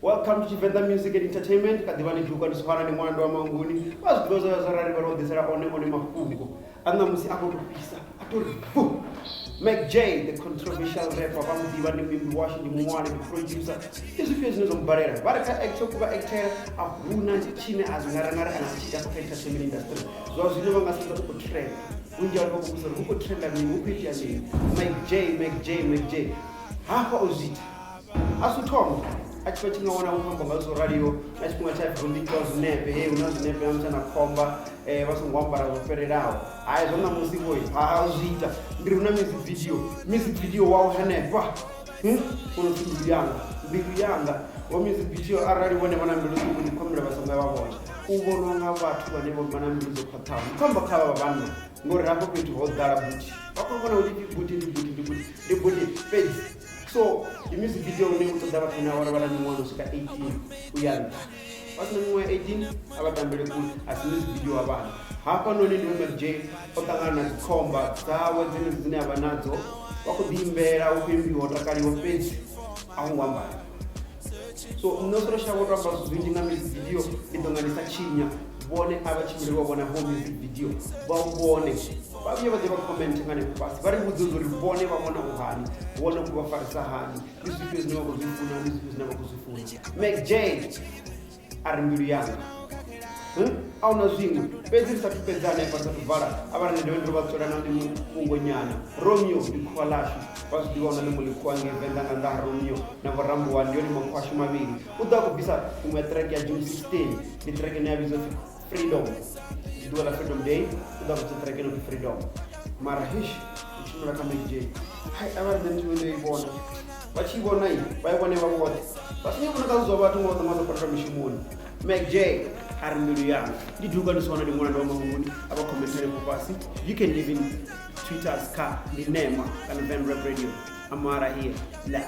Welcome to Tshivenḓa Music and Entertainment. Kha ḓivha ni duka ndi swana ndi ṅwana wa manguni. Vha zwi ḓivha zwa zwa rali vha ro ḓisela one one mafhungo. A ṋamusi a khou tou fhisa a tou ri fu. Mac J, the controversial rapper, vha mu ḓivha ndi muimbi washu, ndi muṅwali, ndi producer. Ndi zwifhio zwine zwa mu balela? Vha ri kha actor ku vha actela a huna tshine a zwi nga ra nga ri a nga si tshi ita kha entertainment industry. Zwa zwino vha nga sedza u khou trend. Vhunzhi ha vhathu vha khou vhudzisa uri hu khou trenda mini, hu khou itea mini. Mac J, Mac J, Mac J. Hafha o zwi ita. A si u thoma a tshi vha tshi nga wana u khou amba nga zwo raliho na tshifhinga tsha ro ḓi itiwa zwinepe he hu na zwinepe na muthu na khomba vha songo ambara zwo fhelelaho hai zwa ṋamusi vho ha zwi ita ndi ri hu na music video music video wawe hanefha u no pfi mbilu yanga mbilu yanga wa music video arali vhone vha na mbilu ṱhukhu ndi khombela vha songo ya vha vhona u vhonwa nga vhathu vhane vho vha na mbilu dzo khwaṱhaho ndi khou amba kha vha vhanna ngori hafho fhethu ho ḓala buthi vha khou vhona uri buthi ndi buthi ndi buthi ndi buthi fhedzi so ndi music video une u ṱoḓa vhathu vhane vha vha na miṅwaha no swika 18 u ya nṱha vha si na miṅwaha 18 a vha tambele kule a si music video wa vhana hafhanoni ndi Mac J o ṱangana na dzikhomba dzawe dzenedzi dzine a vha nadzo vha khou ḓiimbela hu khou imbiwa ho takaliwa fhedzi a hu ngo ambara so nṋe solo shavho to amba zwithu zwinzhi nga music video ndi ḓo nga ndi sa tshinya vhone a vha tshimbile vha vhona ho music video vha u vhone vha vhuye vha ḓe vha comment nga hanefho fhasi vha ri vhudze uri vhone vha vhona u hani vhone u vha farisa hani ndi zwifhio zwine vha khou zwi funa ndi zwifhio zwine vha khou zwi funa Mac J a ri mbilu yanga. A huna zwiṅwe fhedzi ri sathu fhedza hanefha ri sathu vala a vha rine dovhe ndo vha tswela na ḽiṅwe fhungo nyana Romeo ndi khuwa ḽashu vha zwi ḓivha huna ḽiṅwe ḽikhuwa ngei Venḓa nga nnḓa ha Romeo na vho Rambuwa ndi yone makhuwa ashu mavhili u ḓo a khou bvisa iṅwe track ya June 16 ndi track ine ya vhidzwa upfi Freedom ndi ḓuvha ḽa Freedom Day u ḓo a bvisa track ino pfi Freedom mara hish u tshimbila kha Mac J hai a vha rine nthu ine i vhona vha tshi vhona i vha i vhone vha vhoṱhe vha songo vhona kha zwa vhathu ngo ḓo nga ḓo mishumoni Mac J a ri mbilu yanga ndi duka ndi swana ndi ṅwana ndi wa mahunguni a vha commentele fho fhasi you can even tweet us kha ndi nema kana Van Rap Radio amara here la.